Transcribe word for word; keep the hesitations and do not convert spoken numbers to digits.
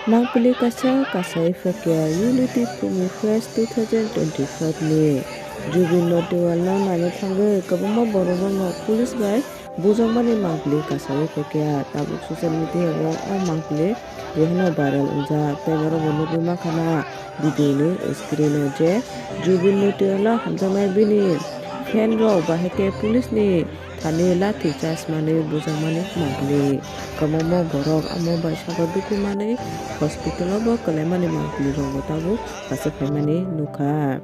Mangpili kaisa kasai phekya Unity Phumi Fest two thousand twenty-five ni Jubin Notiwal no naina thangwi kwbangma borok rokno police bai bujakmani mangpili kasai phekya. Tabuk social media o o mangpili jeheno viral wngjak tei borok bo nugwi mankha na video ni screen o je Jubin Notiwal no hamjaknai bini fan rok bahai khe police ni thani lathi charge manwi bujakmani mangpili. Kwbangma borok amo bai sago dukhu manwi hospital o bo kwlaimani mangpili rokbo tabuk achuk phaimani nukha.